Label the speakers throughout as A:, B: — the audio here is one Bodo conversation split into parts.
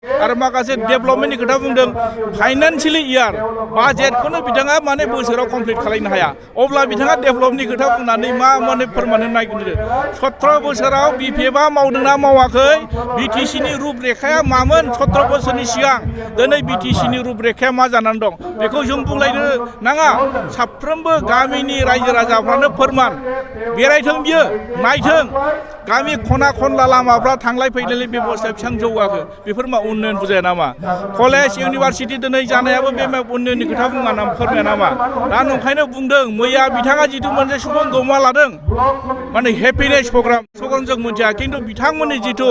A: आरो माखासे डेभेलपमेन्टनि खोथा बुंदों फाइनान्सियेलि इयार बाजेटखौनो बिथाङा माने बोसोराव कमप्लिट खालामनो हाया अब्ला बिथाङा डेभेलपनि खोथा बुंनानै मा माने फोरमायनो नागिरदों 17 बोसोराव बिपिएफआ मावदोंना मावाखै बिटिसिनि रुपरेखाया मामोन 17 बोसोरनि सिगां दिनै बिटिसिनि रुपरेखाया मा जानानै दं बेखौ जों बुंलायनो नाङा साफ्रोमबो गामिनि रायजो राजाफ्रानो फोरमान बेरायथों बियो नायथों गामि खना खनला लामाफ्रा थांलाय फैलायनि बेबस्था बेसेबां जौगाखो बेफोर मा उन्नयन बुजाया नामा कलेज इउनिभारसिटि दिनै जानायाबो बे उन्नयननि खोथा बुङा नामा फोरमाया नामा दा नंखायनो बुंदों मैया बिथाङा जिथु मोनसे सुबुं गौमा लादों माने हेपिनेस प्रग्राम जों मिथिया खिन्थु बिथांमोननि जिथु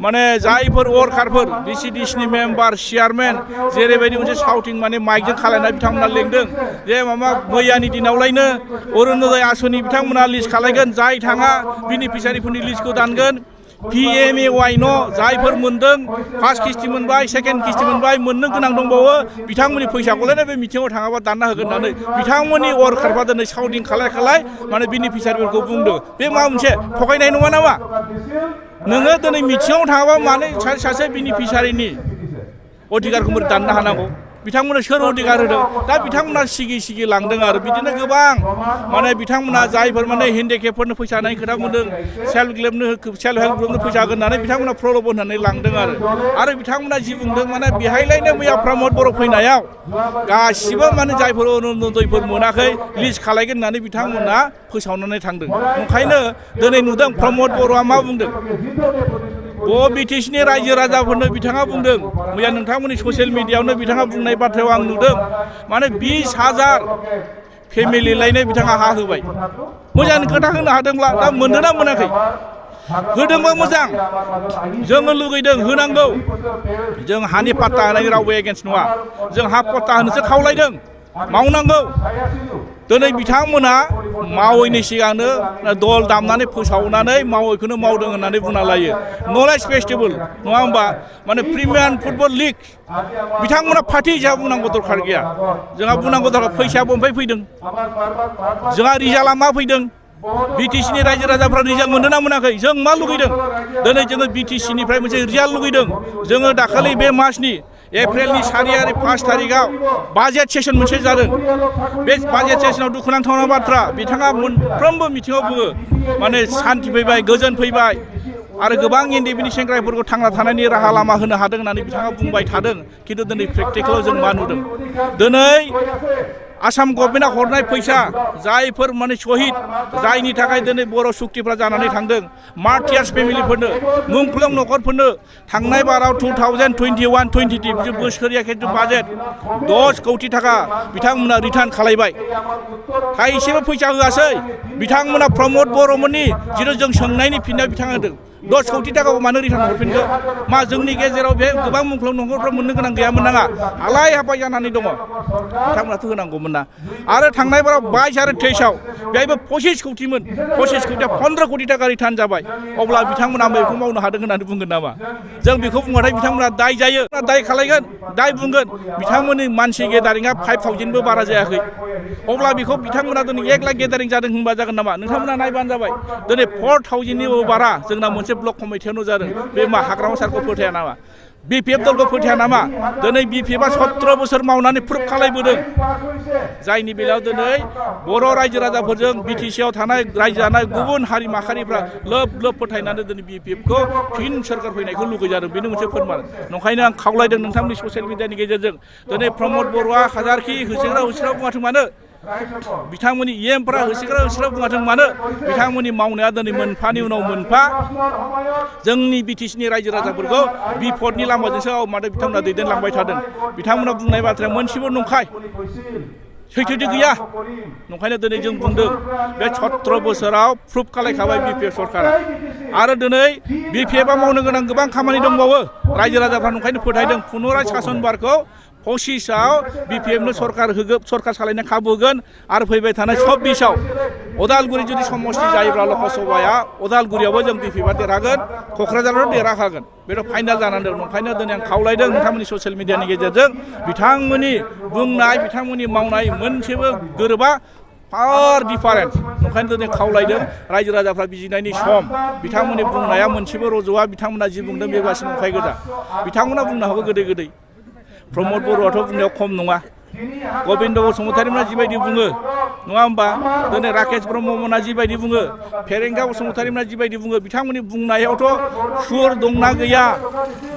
A: माने जायफोर वर्कारफोर डिसिडिसिनि मेम्बार चेयारमेन जेरैबायदि मोनसे साउटिं माने माइकजों खालायनाय बिथांमोना लेंदों जे माबा मैयानि दिनावलायनो अरुणोदय आसनि बिथांमोना लिस्ट खालायगोन जाय थाङा बेनिफिसियारिफोरनि लिस्टखौ दानगोन PMAY न' जायफोर मोनदों फार्स्ट किस्ति मोनबाय सेकेन्ड किस्ति मोनबाय मोननो गोनां दंबावो बिथांमोननि फैसाखौलायनो बे मिटिङाव थाङाबा दानना होगोन होननानै बिथांमोननि वर्कारफ्रा दिनै साउटिं खालाय माने बेनिफिसियारिफोरखौ बुंदों बे माबा मोनसे थगायनाय नङा नामा नोङो दिनै मिटिङाव थाङाबा मानो सासे बेनिफिसियारिनि अधिकारखौ दाननो हानांगौ बिथांमोननो सोर अधिकार होदों दा बिथांमोना सिगि लांदों आरो बिदिनो गोबां माने बिथांमोना जायफोर माने हेन्डिकेपफोरनो फैसा होनायनि खोथा बुंदों सेल्फ हेल्प ग्रुपनो फैसा होगोन होननानै बिथांमोना प्रल'भन होननानै लांदों आरो बिथांमोना जि बुंदों माने बेहायलायनो मैया प्रमद बर' फैनायाव गासिबो माने जायफोर अरुणोदयफोर मोनाखै लिस्ट खालायगोन होननानै बिथांमोना फोसावनानै थांदों ओंखायनो दिनै नुदों प्रमद बर'आ मा बुंदों बिटिसिनि रायजो राजाफोरनो बिथाङा बुंदों मैया नोंथांमोननि ससियेल मिडियायावनो बिथाङा बुंनाय बाथ्रायाव आं नुदों माने 20,000 फेमिलिलायनो बिथाङा हा होबाय मोजां खोथा होनो हादोंब्ला दा मोनदोंना मोनाखै होदोंबा मोजां जोङो लुगैदों होनांगौ जों हानि पाट्टा होनाय रावबो एगेन्स्ट नङा जों हा पट्टा होनोसो खावलायदों मावनांगौ दिनै बिथांमोना मावैनि सिगांनो दल दामनानै फोसावनानै मावैखौनो मावदों होननानै बुंना लायो नलेज फेस्टिभेल नङा होमबा माने प्रिमियार फुटबल लिग बिथांमोना पार्टि हिसाबै बुंनांगौ दरखार गैया जोंहा बुंनांगौ दरखार फैसा बबेनिफ्राय फैदों जोंहा रिजाल्टआ मा फैदों बिटिसिनि रायजो राजाफ्रा रिजाल्ट मोनदोंना मोनाखै जों मा लुगैदों दिनै जोङो बिटिसिनिफ्राय मोनसे रिजाल्ट लुगैदों जोङो दाखालि बे मासनि एप्रिलनि 5 तारिखआव बाजेट सेसन मोनसे जादों बे बाजेट सेसनाव दुखुनांथावना बाथ्रा बिथाङा मोनफ्रोमबो मिथिङाव बुङो माने सान्ति फैबाय गोजोन फैबाय आरो गोबां इन्डिपेन्डेन्ट सेंग्राफोरखौ थांना थानायनि राहा लामा होनो हादों होननानै बिथाङा बुंबाय थादों खिन्थु दिनै प्रेक्टिकेलाव जों मा नुदों दिनै आसाम गभर्नमेन्टआ हरनाय फैसा जायफोर माने शहीद जायनि थाखाय दिनै बर' सुक्तिफ्रा जानानै थांदों मार्टियार्स फेमिलिफोरनो मुंख्लं न'खरफोरनो थांनाय बाराव 2021-22 बोसोरिया खिन्थु बाजेट 10 कौटि थाखा बिथांमोना रिटार्न खालायबाय थाइसेबो फैसा होआसै बिथांमोना प्रमद बर'मोननि जिथु जों सोंनायनि फिननाय बिथाङा होदों 10 कौटि थाखाखौ मानो रिटार्न हरफिनखो मा जोंनि गेजेराव बे गोबां मुंख्लं न'खरफ्रा मोननो गोनां गैयामोन नाङा हालाय हाफाय जानानै दङ बिथांमोनाथ' होनांगौमोन ना आरो थांनाय बाराव 22 आरो 23आव बेहायबो 25 कौटिमोन 25 कौटिया 15 कौटि थाखा रिटार्न जाबाय अब्ला बिथांमोना बेखौ मावनो हादों होननानै बुंगोन नामा जों बेखौ बुंबाथाय बिथांमोना दाय जायो दाय खालायगोन दाय बुंगोन बिथांमोननि मानसि गेदारिंआ 5,000बो बारा जायाखै अब्ला बेखौ बिथांमोना दिनै 1 लाख गेदारिं जादों होनबा जागोन नामा नोंथांमोना नायबानो जाबाय दिनै 4,000निबो बारा जोंना मोनसे ब्लक कमिटियावनो जादों बे मा हाग्रामा सारखौ फोथाया नामा बिपिएफ दलखौ फोथाया नामा दिनै बिपिएफआ 17 बोसोर मावनानै प्रुफ खालायबोदों जायनि बेलायाव दिनै बर' रायजो राजाफोरजों बिटिसिआव थानाय रायजो जानाय गुबुन हारि माहारिफ्रा लोब फोथायनानै दिनै बिपिएफखौ फिन सोरखार फैनायखौ लुगैजादों बेनो मोनसे फोरमान नंखायनो आं खावलायदों नोंथांमोननि ससियेल मिडियानि गेजेरजों दिनै प्रमद बर'आ हाजारखि होसोग्रा बुङाथों मानो बिथांमोननि इएमफ्रा होसोग्रा बुङाथों मानो बिथांमोननि मावनाया दिनै मोनफानि उनाव मोनफा जोंनि बिटिसिनि रायजो राजाफोरखौ बिपदनि लामाजोंसो माथो बिथांमोना दैदेनलांबाय थादों बिथांमोना बुंनाय बाथ्राया मोनसेबो नंखाय सैथोथि गैया नंखायनो दिनै जों बुंदों बे 17 बोसोराव प्रुफ खालायखाबाय बिपिएफ सरकारा आरो दिनै बिपिएफआ मावनो गोनां गोबां खामानि दंबावो रायजो राजाफ्रा नंखायनो फोथायदों पुनराय शासन बारखौ 25आव बिपिएफनो सरकार सालायनो खाबु होगोन आरो फैबाय थानाय 26आव उदालगुरि जुदि समष्टि जायोब्ला लकसभाया उदालगुरियावबो जों बिपिएफआ देरहागोन क'क्राझाराव देरहाखागोन बेथ' फाइनाल जानानै दं नंखायनो दिनै आं खावलायदों नोंथांमोननि ससियेल मिडियानि गेजेरजों बिथांमोननि बुंनाय बिथांमोननि मावनाय मोनसेबो गोरोबा फार डिफारेन्स ओंखायनो दिनै खावलायदों रायजो राजाफ्रा बिजिनायनि सम बिथांमोननि बुंनाया मोनसेबो रज'आ बिथांमोना जि बुंदों बे गासिबो नंखाय गोजा बिथांमोना बुंनो हागौ गोदै गोदै प्रमद बर'आथ' बुंनायाव खम नङा गबिन्द बसुमतारीमोना जिबायदि बुङो नङा होमबा दिनै राकेश ब्रह्ममोना जिबायदि बुङो फेरेंगा बसुमतारीमोना जिबायदि बुङो बिथांमोननि बुंनायावथ' सुर दंना गैया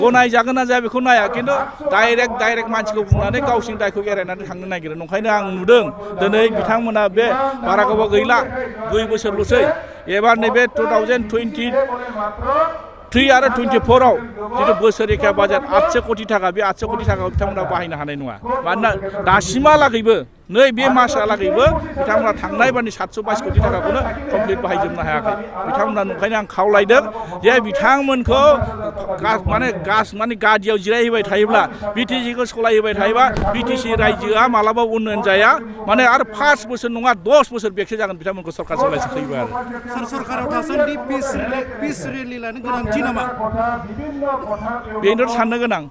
A: गनाय जागोन ना जाया बेखौ नाया खिन्थु डाइरेक्ट मानसिखौ बुंनानै गावसिनि दायखौ एरायनानै थांनो नागिरो ओंखायनो आं नुदों दिनै बिथांमोना बे बारा गोबाव गैला 2 बोसोरल'सै एबार नैबे 2023 आरो 24आव जितु बोसोरिखा बाजेट 800 कोटी थाखा बे 800 कोटी थाखाखौ बिथांमोना बाहायनो हानाय नङा मानोना दासिमहालागैबो नै बे मासहालागैबो बिथांमोना थांनाय बारनि 722 कोटी थाखाखौनो कमप्लिट बाहायजोबनो हायाखै बिथांमोना ओंखायनो आं खावलायदों जे बिथांमोनखौ माने गादियाव जिरायहोबाय थायोब्ला बिटिसिखौ सलायहोबाय थायोबा बिटिसि रायजोआ मालाबा उन्नयन जाया माने आरो 5 बोसोर नङा 10 बोसोर बेकसो जागोन बिथांमोनखौ सरकार सलायसोखैबो आरो
B: सरकाराव थासान्दि पिस रेलि लानो गोनांथि नामा
A: बेनोथ' साननो गोनां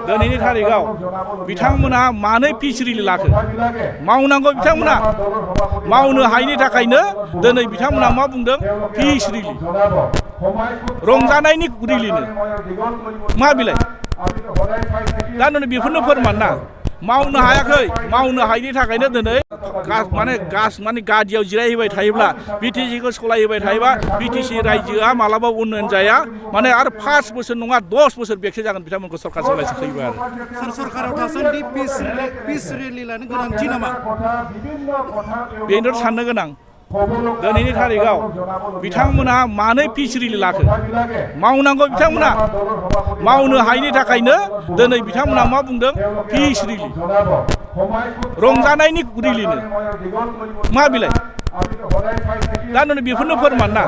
A: दिनैनि थारिखआव बिथांमोना मानो पिस रेलि लाखो मावनांगौ बिथांमोना मावनो हायैनि थाखायनो दिनै बिथांमोना मा बुंदों पिस रेलि रंजानायनि रेलिनो मा बिलाय दा नै बेफोरनो फोरमान ना मावनो हायाखै मावनो हायैनि थाखायनो दिनै माने गादियाव जिरायहोबाय थायोब्ला बिटिसिखौ सलायहोबाय थायोबा बिटिसि रायजोआ मालाबा उन्नयन जाया माने आरो 5 बोसोर नङा 10 बोसोर बेकसो जागोन बिथांमोनखौ सरकार सलायसोखैबो आरो
B: सरकाराव थासान्दि पिस रेलि लानो गोनांथि नामा
A: बेनोथ' साननो गोनां दिनैनि थारिखआव बिथांमोना मानो पिस रेलि लाखो मावनांगौ बिथांमोना मावनो हायैनि थाखायनो दिनै बिथांमोना मा बुंदों पिस रेलि रंजानायनि रेलिनो मा बिलाय दा नै बेफोरनो फोरमान ना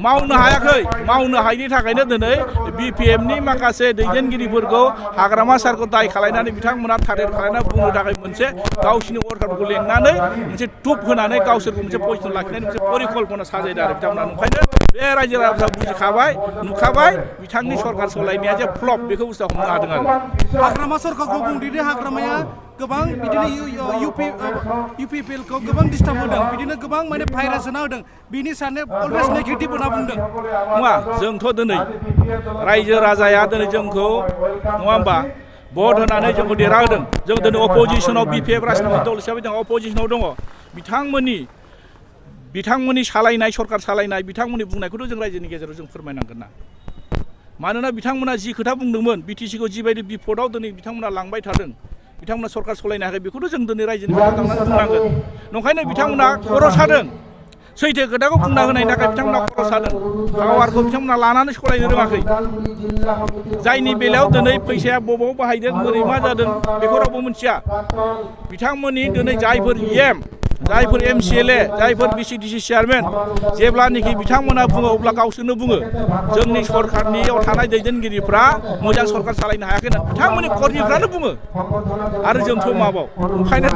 A: मावनो हायाखै मावनो हायैनि थाखायनो दिनै बिपिएफनि माखासे दैदेनगिरिफोरखौ हाग्रामा सारखौ दाय खालायनानै बिथांमोना टार्गेट खालायनानै बुंनो थाखाय मोनसे गावसिनि वर्कारफोरखौ लेंनानै मोनसे टुप होनानै गावसोरखौ मोनसे पजिसन लाखिनानै मोनसे परिकल्पना साजायदों आरो बिथांमोना ओंखायनो बे रायजो राजाफ्रा बुजिखाबाय नुखाबाय बिथांनि सरकार सलायनाया जे फ्लप बेखौ बुस्थुआ हमनो हादों आरो
B: हाग्रामा सरकारखौ बुंदोंदि हाग्रामाया गोबां बिदिनो इउपिपिएलखौ गोबां डिस्टार्ब होदों बिदिनो गोबां माने भाइरास होना होदों बिनि साननाय अलवेज नेगेटिभ होना बुंदों
A: नङा जोंथ' दिनै रायजो राजाया दिनै जोंखौ नङा होमबा भट होनानै जोंखौ देरहाहोदों जों दिनै अपोजिसनाव बिपिएफ राजनितिक दल हिसाबै जों अपोजिसनाव दङ बिथांमोननि सालायनाय सरकार सालायनाय बिथांमोननि बुंनायखौथ' जों रायजोनि गेजेराव जों फोरमायनांगोन ना मानोना बिथांमोना जि खोथा बुंदोंमोन बिटिसिखौ जिबायदि बिपदआव दिनै बिथांमोना लांबाय थादों बिथांमोना सरकार सलायनो हायाखै बेखौथ' जों दिनै रायजोनि खोथा थांनानै बुंनांगोन नंखायनो बिथांमोना खर' सादों सैथो खोथाखौ बुंना होनायनि थाखाय बिथांमोना खर' सादों पावारखौ बिथांमोना लानानै सलायनो रोङाखै जायनि बेलायाव दिनै फैसाया बबाव बाहायदों बोरै मा जादों बेखौ रावबो मिथिया बिथांमोननि दिनै जायफोर जायफोर एमसिएलए जायफोर बिसिडिसि चेयारमेन जेब्लानोखि बिथांमोना बुङो अब्ला गावसोरनो बुङो जोंनि सरकारनियाव थानाय दैदेनगिरिफ्रा मोजां सरकार सालायनो हायाखै होननानै बिथांमोननि कर्मिफ्रानो बुङो आरो जोंथ' माबाव ओंखायनो